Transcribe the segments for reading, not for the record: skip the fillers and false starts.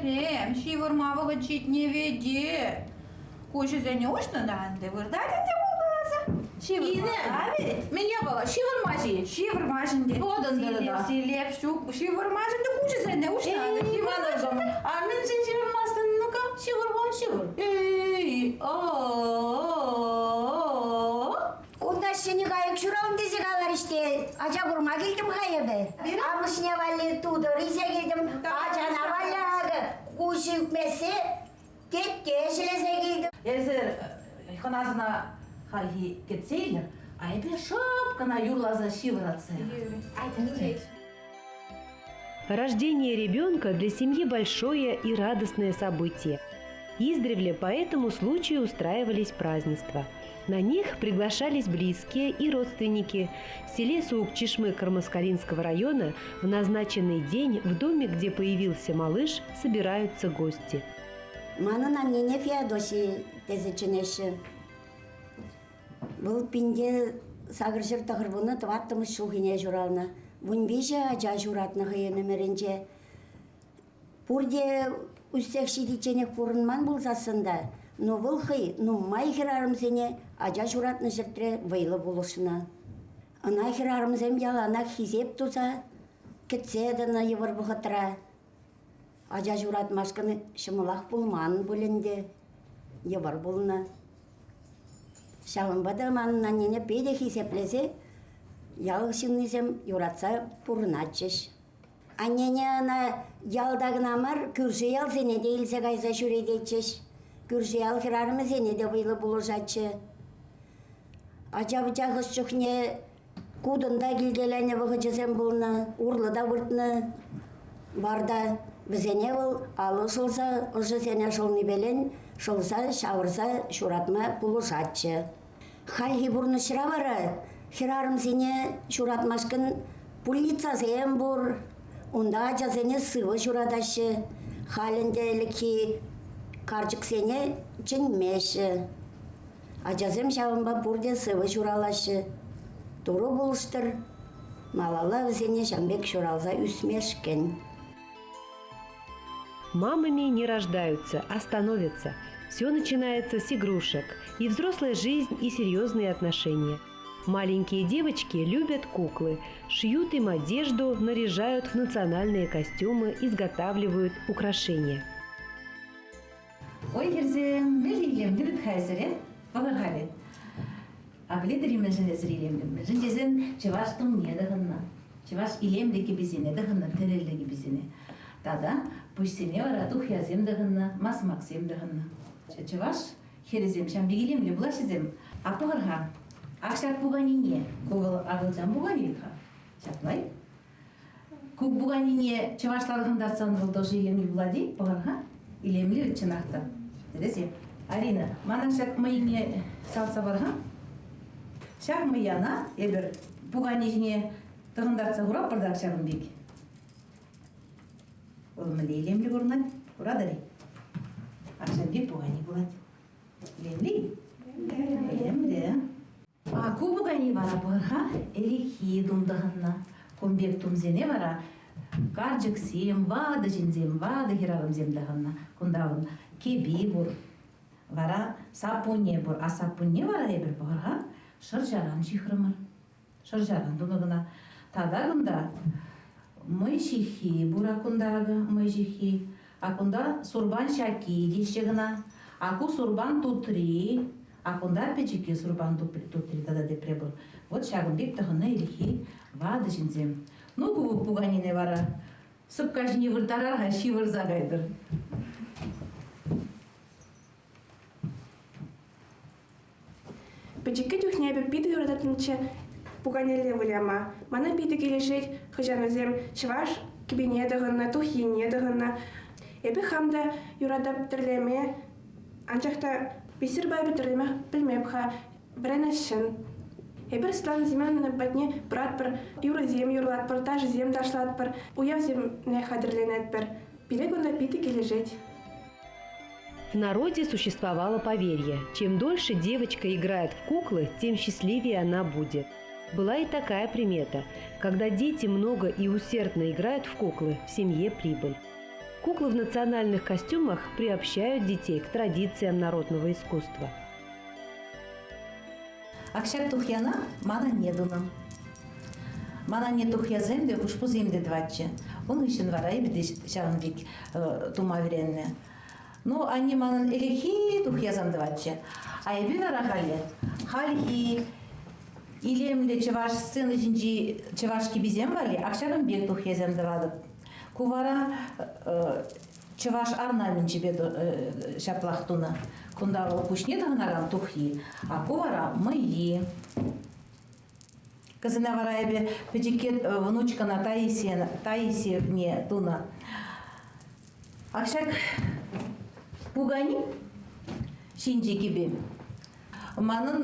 Хӗрӗм, ҫывӑрма вӑхӑт ҫитнӗ вӗт-и? Куҫӗсене уҫнӑ та ӗнтӗ выртать ӗнтӗ кулкаласа. Ҫывӑрма вӗт. Мӗн япала? Ҫывӑрма-ши? Ҫывӑрмасть ӗнтӗ. Вот ӗнтӗ Силеп, силеп, ҫук. Ҫывӑрмасть ӗнтӗ куҫӗсене уҫнӑ. Ҫывӑрмасть. А мӗншӗн ҫывӑрмастӑн? Ну-ка, ҫывӑрма, ҫывӑр. Эй, о-о-о-о. Кунта ҫӗнӗ кайӑк ҫуралнӑ тесе каларӗҫ те, ача курма килтӗм-ха эпӗ. Амӑшне валли тутӑр илсе килтӗм, ачана валли акӑ куҫ ӳкмессе тетте ҫӗлесе килтӗм. Эсӗ хӑнасӑна хальхи кӗтсе илӗр, а эпир шӑп кӑна юрласа ҫывӑратса. Рождение ребенка для семьи большое и радостное событие. Издревле по этому случаю устраивались празднества. На них приглашались близкие и родственники. В селе Суук-Чишмы Кармаскалинского района в назначенный день в доме, где появился малыш, собираются гости. Манӑн аннене Феодосий тесе чӗнеҫҫӗ. Вӑл пинте сакӑрҫӗр тӑхӑрвунӑ тӑваттӑмӗш ҫулхине ҫуралнӑ. Вунвиҫӗ ача ҫуратнӑ хӑйӗн ӗмӗрӗнче. Пурте ӳссех ҫитичченех пурӑнман пулсассӑн та, но вӑл хӑй нумай хӗрарӑмсене ача ҫуратнӑ ҫӗртре вӑйлӑ пулӑшнӑ. Ӑна хӗрарӑмсем яланах хисеп туса кӗтсе тӑнӑ йывӑр вӑхӑтра. Ача ҫуратмашкӑн ҫӑмӑлах пулман пуль ӗнтӗ, йывӑр пулнӑ. Ҫавӑнпа та манӑн аннене питӗ хисеплесе ял ҫыннисем юратса пурӑнатчӗҫ. Аннене ӑна ялта кӑна мар, кӳршӗ ялсене те илсе кайса ҫӳрететчӗҫ. Кӳршӗ ял хӗрарӑмӗсене те вӑйлӑ пулӑшатчӗ. Ача-пӑча хӑш чухне кутӑн та килкеленӗ вӑхӑчӗсем пулнӑ, урлӑ та выртнӑ варта. Вӗсене вӑл алӑ шӑлса, ӑшӗсене шӑлнипелен шӑлса, ҫавӑрса ҫуратма пулӑшатчӗ. Хальхи пурнӑҫра вара хӗрарӑмсене ҫуратмашкӑн пульницасем пур. Унта ачасене сывӑ ҫуратаҫҫӗ. Халь ӗнтӗ ӗлӗкхи карчӑксене чӗнмеҫҫӗ. Ачасем ҫавӑнпа пурте сывӑ ҫуралаҫҫӗ. Турӑ пулӑштӑр, малалла вӗсене ҫавӑн пек ҫуралса ӳсмешкӗн. Мамами не рождаются, а становятся. Все начинается с игрушек. И взрослая жизнь, и серьезные отношения. Маленькие девочки любят куклы, шьют им одежду, наряжают в национальные костюмы, изготавливают украшения. Ой, хӗрсем, мӗнле илемлӗ вӗт-ха эсир, э? Пӑхӑр-ха А пӗлетӗр-и мӗншӗн эсир илемлӗ? Мӗншӗн тесен чӑваш тумне тӑхӑннӑ, чӑваш илемлӗ кӗписене тӑхӑннӑ, тӗрӗллӗ кӗписене. Тата пуҫсене вара тухьясем тӑхӑннӑ, масмаксем тӑхӑннӑ. Чӑваш хӗрӗсем ҫав пек илемлӗ пулаҫҫӗсем. А пӑхӑр-ха, ак ҫак пуканине, ку вӑл акӑлчан пукани вӗт-ха. Ҫапла-и? Ку пуканине чӑвашла тӑхӑнтартсан вӑл тоже илемлӗ пулать-и? Пӑхӑр-ха. Илемлӗ чӑнах та. Тӗрӗс-и? Арина, мана ҫак мӑйне салтса пар-ха. Ҫак мӑяна эпир пукане ҫине тӑхӑнтартса хуратпӑр та ҫакӑн пек. Вӑл мӗнле илемлӗ курӑнать? Куратӑр-и? Ак ҫав пек пукане пулать. Илемлӗ-и? Илемлӗ. А ку пукани вара пӑх-ха, ӗлӗкхи тум тӑхӑннӑ. Кун пек тумсене вара карчӑксем, ватӑ ҫынсем, ватӑ хӗрарӑмсем тӑхӑннӑ. Кунта вӑл кӗпи пур, вара саппунне пур. А саппунне вара эпир пӑхӑр-ха шӑрҫаран ҫыхрӑмӑр. Шӑрҫаран тунӑ кӑна. Тата кунта мӑй ҫыххи пур кунта акӑ, мӑй ҫыххи. А кунта сурпан ҫакки теҫҫӗ кӑна. А ку сурпан тутри. А кунта пӗчӗкки сурпан тутри тата тепре пур. Вот ҫакӑн пек тӑхӑннӑ ӗлӗкхи ватӑ ҫынсем. Ну, ку пуканене вара сӑпка ҫине вырттарар-ха, ҫывӑрса кайтӑр. Пӗчӗккӗ чухне эпӗ питӗ юрататтӑмччӗ пуканелле выляма. Мана питӗ килӗшет, хӑҫан вӗсем чӑваш кӗпине тӑхӑннӑ, тухйине тӑхӑннӑ. Эпӗ хам та юратап тӗрлеме, анчах та бисерпа эпӗ тӗрлеме пӗлмеп-ха, вӗренесшӗн. Эпир Светлана Семеновна патне пыратпӑр, юрӑсем юрлатпӑр, ташӑсем ташлатпӑр, уявсене хатӗрленетпӗр. Пире кунта питӗ килӗшет. В народе существовало поверье: чем дольше девочка играет в куклы, тем счастливее она будет. Была и такая примета: когда дети много и усердно играют в куклы, в семье прибыль. Куклы в национальных костюмах приобщают детей к традициям народного искусства. Ак ҫак тухьяна ман анне тунӑ. Ман анне тухьясем те, хушпусем те тӑватчӗ. Ун хыҫҫӑн вара эпӗ те ҫавӑн пек тума вӗреннӗ. Ну, анне манӑн ӗлӗкхи тухьясем тӑватчӗ. А эпир вара халӗ хальхи илемлӗ чӑваш сцена ҫинчи чӑваш кӗписем валли ак ҫакӑн пек тухьясем тӑватӑп. Ку вара чӑваш орнаменчӗпе ҫаплах тунӑ. Кунта вӑл пуҫне тӑхӑнакан тухйи, а ку вара мӑййи. Кӑсӑна вара эпӗ пӗчӗкке внучкӑна Таисия, Таисине тунӑ. Ак ҫак пукани ҫинчи кӗпе Манӑн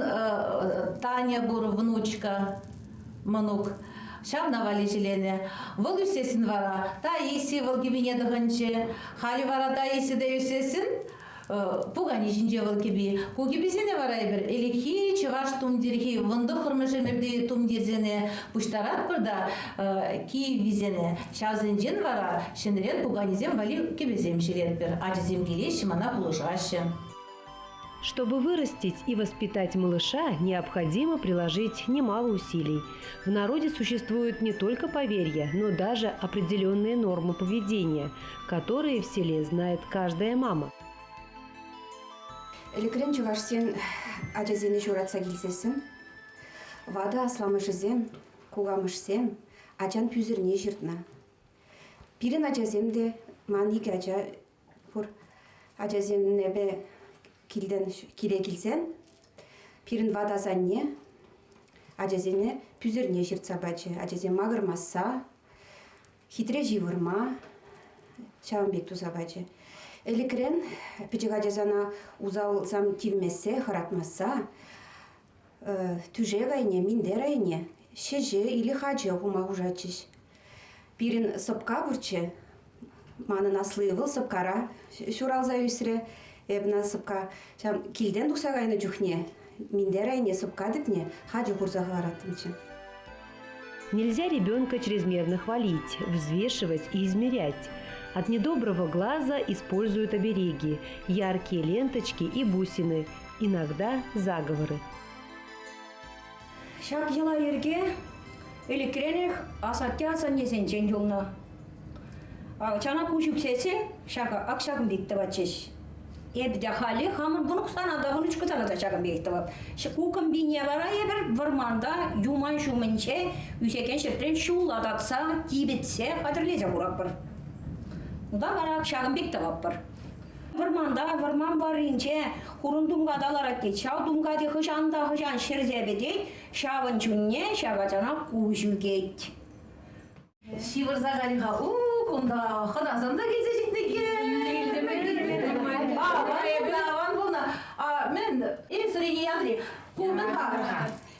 Таня пур, внучка, мӑнук. Ҫавна валли ҫӗленӗ. Вӑл ӳссессӗн вара Таисия вӑл кӗпине тӑхӑнчӗ. Халӗ вара Таисия та ӳссессӗн пукане ҫинче вӑл кӗпи. Ку кӗписене вара эпир ӗлӗкхи чӑваш тумтирхи вунтӑххӑрмӗш ӗмӗрти тумтирсене пуҫтаратпӑр та киввисене. Ҫавсенчен вара ҫӗнӗрен пуканесем валли кӗпесем ҫӗлетпӗр. Ачасем килеҫҫӗ, мана пулӑшаҫҫӗ. Чтобы вырастить и воспитать малыша, необходимо приложить немало усилий. В народе существуют не только поверья, но даже определенные нормы поведения, которые в селе знает каждая мама. Ӗлӗкрен чӑвашсен ачасене ҫуратса килсессӗн ватӑ асламӑшӗсем, кукамӑшсем ачан пӳсӗрне ҫыртнӑ. Пирӗн ачасем те, ман икӗ ача пур ачасемпе килтен киле килсен пирӗн ват асанне ачасене пӳсӗрне ҫыртса пачӗ. Ачасем макӑрмасса, хитре ҫывӑрма ҫавӑн пек туса пачӗ. Ӗлӗкрен пӗчӗк ачасана усалсам тивмессе, хӑратмасса тӳшек айне, минтер айне ҫӗҫӗ или хачӑ хума хушатчӗҫ. Пирӗн сӑпка пурччӗ. Манӑн асли ывӑл сӑпкара ҫуралса ӳсрӗ. Эп ӑна сӑпка ҫав килтен тухса кайнӑ чухне минтер айне сӑпка тӗпне хачӑ хурса хӑвараттӑмччӗ. Нельзя ребенка чрезмерно хвалить, взвешивать и измерять. От недоброго глаза используют обереги, яркие ленточки и бусины, иногда заговоры. Ҫак йӑла-йӗрке ӗлӗкренех асатте-асаннесенчен юлнӑ. Ачана куҫ ӳксессӗн ҫакӑ ак ҫакӑн пек тӑватчӗҫ. Эпӗ те халӗ хамӑн вӑнуксана та, вӑнучкӑсана та ҫакӑн пек тӑвап. Ку кӑмпине вара эпир вӑрманта юман ҫумӗнче ӳсекен ҫӗртрен ҫулла татса, типӗтсе хатӗрлесе хуратпӑр. Унта вара ҫакӑн пек тӑватпӑр. Вӑрманта, вӑрман варринче хурӑн тунката ларать тет. Ҫав тункати хӑҫан та хӑҫан ҫӗрсе пӗтет, ҫавӑн чунне ҫав ачана куҫ ӳкет. Ҫывӑрса кайнӑ-ха. У, кунта хӑнасем та килсе ҫитнӗ Аван пулнӑ. Мӗн, эсӗр Янри, ку мӗн-ха?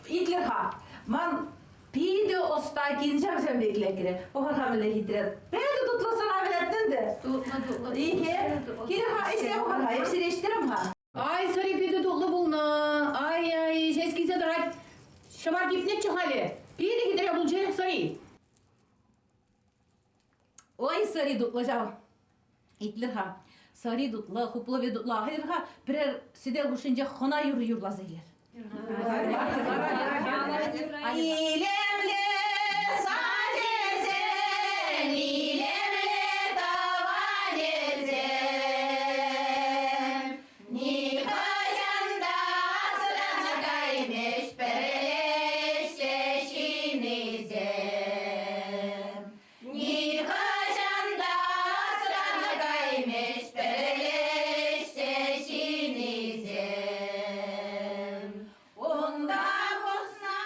Итле-ха. Ман Питӗ ӑста кин ҫавсем пек лекрӗ. Пӑхӑр-ха мӗнле хитре. Питӗ тутлӑ сӑра вӗреттӗн те. Тутлӑ, тутлӑ. Ихе. Киле-ха, ӗҫсе пӑхӑр-ха, эп сире ӗҫтерем-ха. Ай, сӑри питӗ тутлӑ пулнӑ. Ай-ай, ҫеҫ килсе тӑрать. Ҫӑвар типнӗччӗ халӗ. Питӗ хитре пулчӗ сӑри. Ой, сӑри тутлӑ ҫав. Итлӗр-ха. Сӑри тутлӑ, хуплӑвӗ тутлӑ. Ахӑр-ха, пӗрер сӗтел хушшинче хӑна юрри юрласа илер. Илемлӗ садӗсем, илемлӗ тӑванӗсем, нихӑҫан та асран каймӗҫ пӗрлешсе ҫыннисем. Нихӑҫан та асран каймӗҫ пӗрлешсе ҫыннисем. Унта хусна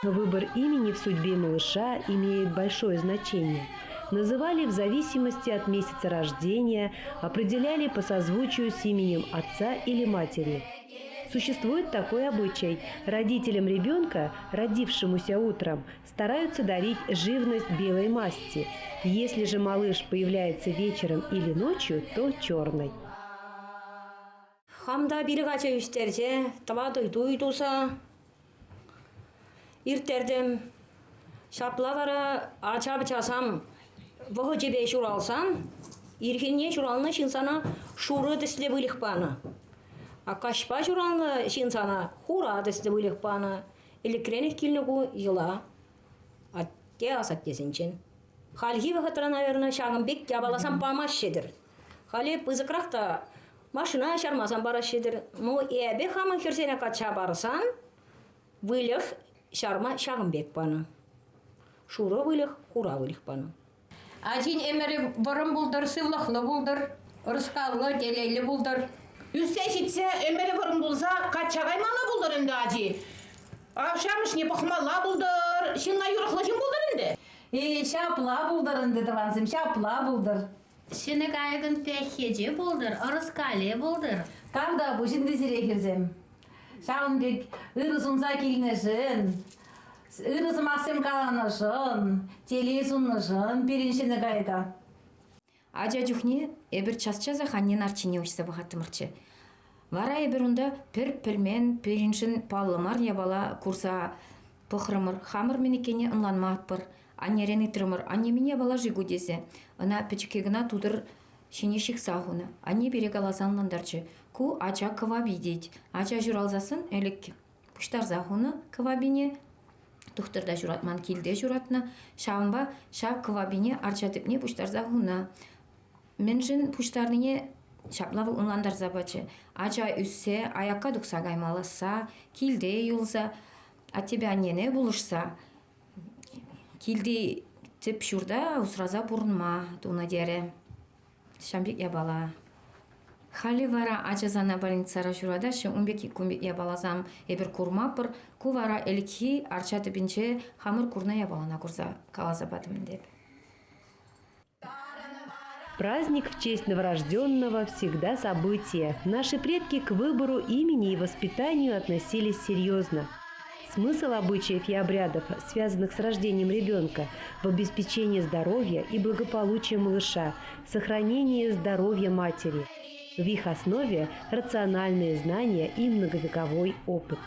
Выбор имени в судьбе малыша имеет большое значение. Называли в зависимости от месяца рождения, определяли по созвучию с именем отца или матери. Существует такой обычай. Родителям ребенка, родившемуся утром, стараются дарить живность белой масти. Если же малыш появляется вечером или ночью, то черной. Хам та пилӗк ача ӳстерсе, тӑватӑ туй туса ирттертӗм. Ҫапла вара ача-пӑчасам вӑхӑчӗпе ҫуралсан. Ирхине ҫуралнӑ ҫын сана шурӑ тӗслӗ выльӑх панӑ. А каҫпа ҫуралнӑ ҫын сана хура тӗслӗ выльӑх панӑ. Ӗлӗкренех килнӗ ку йӑла. Атте асаттесенчен. Хальхи вӑхӑтра, наверное, ҫакӑн пек япаласем памаҫҫӗ-тӗр. Халӗ пысӑкрах та машина чармасан параҫҫӗ-тӗр. Ну, эпӗ хамӑн хӗрсене качча парсан выльӑх ҫарма ҫакӑн пек панӑ. Шурӑ выльӑх, хура выльӑх панӑ. Ачин ӗмӗрӗ вӑрӑм пултӑр, сывлӑхлӑ пултӑр, ӑрӑскаллӑ, телейлӗ пултӑр. Ӳссе ҫитсе ӗмӗрӗ вӑрӑм пулса качча каймалла пултӑр ӗнтӗ ачи. Ашшӗ-амӑшне пӑхмалла пултӑр, ҫынна юрӑхлӑ ҫын пултӑр ӗнтӗ. Эй, ҫапла пултӑр ӗнтӗ, тӑвансем, ҫапла пултӑр. Ҫӗнӗ кайӑкӑн пеххече пултӑр, ӑрӑскале пултӑр. Тавтапуҫ ӗнтӗ сире, хӗрсем. Ҫавӑн пек ырӑ сунса килнӗшӗн, ырӑ сӑмахсем каланӑшӑн, телей суннӑшӑн пирӗн ҫӗнӗ кайӑка. Ача чухне эпир час-часах аннен арчине уҫса пӑхаттӑмӑрччӗ. Вара эпир унта пӗр пӗлмен, пирӗншӗн паллӑ мар япала курса пӑхрӑмӑр, хамӑр мӗн иккенне ӑнланмастпӑр. Аннерен ыйтрӑмӑр, анне мӗн япала-ши ку тесе. Ӑна пӗчӗкке кӑна тутӑр ҫине ҫыхса хунӑ. Анне пире каласа ӑнлантарчӗ. Ку ача кӑвапи тет. Ача ҫуралсассӑн ӗлӗк пуҫтарса хунӑ кӑвапине. Тухтӑрта ҫуратман, килте ҫуратнӑ. Ҫавӑнпа ҫав кӑвапине арча тӗпне пуҫтарса хунӑ. Мӗншӗн пуҫтарнине ҫапла вӑл ӑнлантарса пачӗ. Ача ӳссе аякка тухса каймаласса, килте юлса, аттепе аннене пулӑшса килти тӗп ҫурта усраса пурӑнма тунӑ терӗ. Ҫавӑн пек япала. Халӗ вара ачасана больницӑра ҫуратаҫҫӗ, ун пек кун пек япаласам эпир курмапӑр. Ку вара ӗлӗкхи арча тӗпӗнче хамӑр курнӑ япалана курса каласа патӑм ӗнтӗ эп. Праздник в честь новорожденного всегда событие. Наши предки к выбору имени и воспитанию относились серьезно. Смысл обычаев и обрядов, связанных с рождением ребенка, в обеспечении здоровья и благополучия малыша, сохранении здоровья матери. В их основе рациональные знания и многовековой опыт.